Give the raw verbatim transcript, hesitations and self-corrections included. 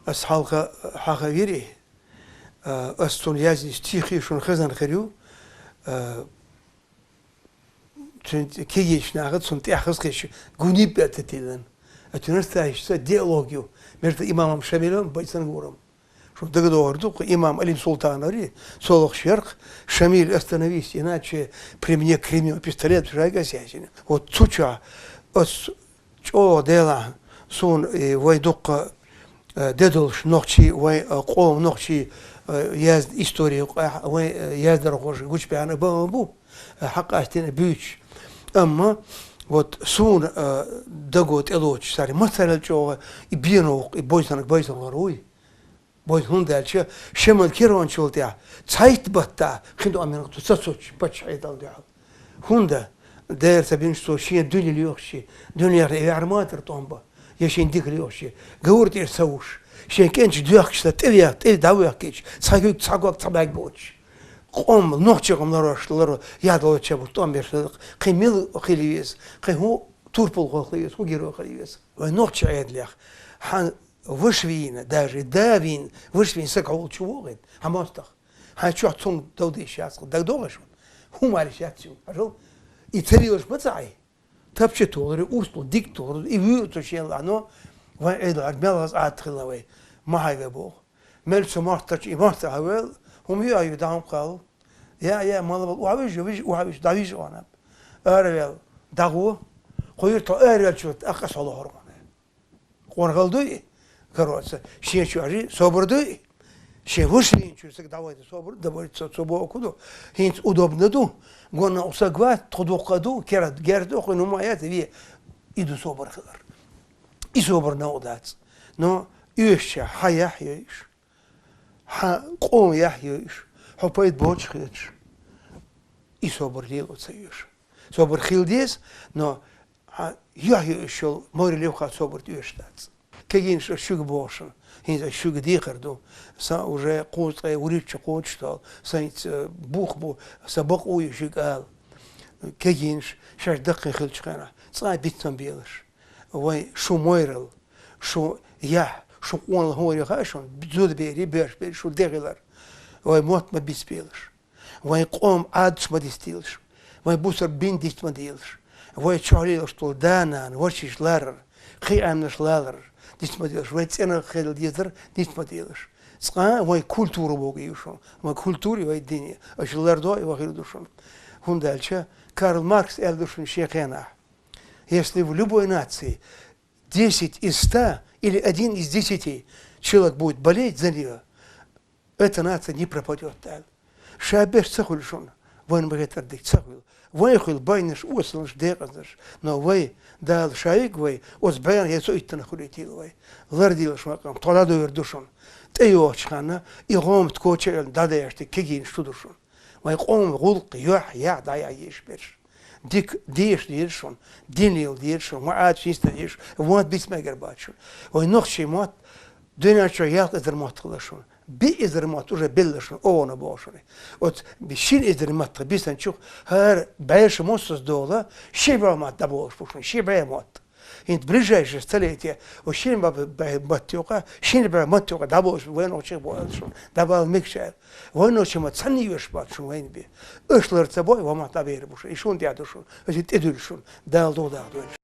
Ас хьалха хьахавири, а, ас цунна язйи стихи шуна хезна хир ю, а, цуьнан кегийчу наха цунна тӀехь хаза хезча, гуниб аьлла тӀетиллина. А цуьнан стайшца диалог ю, между имамом Шамилем а Байсангуром. Шуна дагадогӀур ду, кху имам Алим Султановри, цо лохуш ярх, Шамиль, остановись, иначе при мне кремневый пистолет в шайка сясина. Вот цу чохь ас чӀогӀа делахь, суна, и, вай дуккха, э, де долуш нохчий, вай, э, къоман нохчий, э, язд-, история юкъахь, вай, э, яздархоша гучубаьхна бан бу, э, хьакъ астина буьйцуш. Амма вот суна, э, даго тӀелоцуш цара, мацарал чӀогӀа и беновкъ, и бойсаниг байсалгӀар вуй. Бойса хӀунда аьлча, шеман керончул тӀехь цхьайтта баттахь хин ду амин ца цоцуш паччахье дала дуьхьал. ХӀунда? Дера ца бинчу цо шен дуьне лоьхучи, дуьненахь и ваьхьар ма тара тӀом бан, я шен дика лоьхучи, гавр тӀера ца вуш, шен кӀенташ доьхкича, тӀевех-, тӀе дӀавоьхкича, цхьа куьг, цхьа ког, цхьа бӀаьрг боцуш. Къоман нохчийн гӀум ларош ларо, ядалоча бу тӀом берш ларх, кхин мила хила веза, кхин хӀун турпалхо хила веза, хӀун геро хила веза. Вай нохчийн Ӏедалех, хьан ваша вийна, даже да вийна, ваша вийна саг хьолчу вогӀийта, хьан мостагӀа. Хьайн чохь цунна дов дийш яц, дагадогӀий шуна? ХӀума аьллаш яц цуьнга, хьажал. И ца лелаш ма ца Ӏай. Тапча толур, урс толур, дика толур, и вуьйр цу шен лахьано, вайн Ӏедалара мел хаза Ӏадат хилла вай, ма хьайве боху. Мел цу мартарчу и марта хьавел, хӀума ю а ю, дӀа хӀума кхалла. Я, я, мала вал, охьавижа, вижа, охьавижа, дӀавижа ван. Ара вел, дӀагӀо, кхуьйра тхо ара велчу, тӀаккха со лохур ван. Къонахалла дуй? Короче, шен чу ажи, собар дуй? Шен ваша вийначуьра сага дӀавайта собар, дӀавайта со, цо боху хӀун ду? ХӀинца удобно ду. Гонна у саг вац, тхо дуккха ду, кера герз ду, хӀун хӀума яц, ве, и ду собар хилар. И собар новкъа дац. Но оьшуча хьан яхь йойуш, хьан къоман яхь йойуш, хьо пайда боцуш хеташ, и собар лело ца оьшу. Собар хила деза, но хьан яхь йойуш йолу морил юха собар тӀе оьшуш дац. Кегийнаш, ас шуьга боху шуна, хӀинца ас шуьга дехар ду, сан уже кхузткъе вуьрхӀитта шо кхочуш долу, сан хӀинца, э, бух бу, сан бакъо ю шуьга ала. Кегийнаш, шаьш даккхий хиллачу хенахь, цкъа а бицам белаш. Вай шун морил, шун яхь, шун къонахалла хӀора хаьа шуна, зудаберий, боьршаберий шун де хилар. Вай мотт ма бицбелаш. Вайн къоман Ӏадаташ ма дицделаш. Вайн бусалба бин диц ма делаш. Вай чохь лелаш долу да-нана, вашиш ларар, кхин Ӏаьмнаш лалар диц ма делаш. Вай цӀена хила дезар диц ма делаш. Цкъа а вайн культура боху ю шуна. Вайн культура, вайн дине. Аша лардо а вахийла ду шуна. ХӀунда аьлча Карл Маркс аьлла ду шуна шен хенахь: если в любой нации десять из ста или один из десяти человек будет болеть за неё, эта нация не пропадёт, аьлла. Ша берш ца хуьлу шуна, вайна ма-хеттара дика ца хуьлу. Вайн хуьлу байнаш, осалнаш, декъазлаш. Но вай, Дала ша вига вай, оцу бӀенах я цу иттанах хуьлийтийла вай. Лардийлаш вайн къам, тхо дӀадойур ду шуна. ТӀейогӀучу ханна, и гӀомат коча а йолу дӀадайъеш дерг кегийнаш шу ду шуна. Вайн къоман гӀуллакх, юьхь, яхь дӀаяхьа езаш берш. Дика деша деза шуна, дин лела деза шуна, вайн Ӏадаташ йиста дезаш, мотт бицмегар бац шуна. Вайн нохчийн мотт дуьнен чохь ялх эзар мотт хилла шуна. Биъ эзар мотт уже белла шуна, оха боху шуна. Оцу шина эзар маттах бисанчух хӀара бӀешан мостаза дола, ши бӀе мотт дӀаболуш бу шуна, ши бӀе мотт. ХӀинца ближайшее столетие, оцу шина бӀе, бӀе мотт юкъа, шина бӀе мотт юкъа дӀаболуш вайн нохчий бу аьлла шуна, дӀабала мегаш аьлла. Вайн нохчийн мотт санна йоьшуш бац шуна вайна бен. Аша лар ца бой, вайн мотт дӀабер бу шуна. И шуна тӀехь ду шуна. Аша тӀедуьллу шуна. Дала догӀу даха дойла.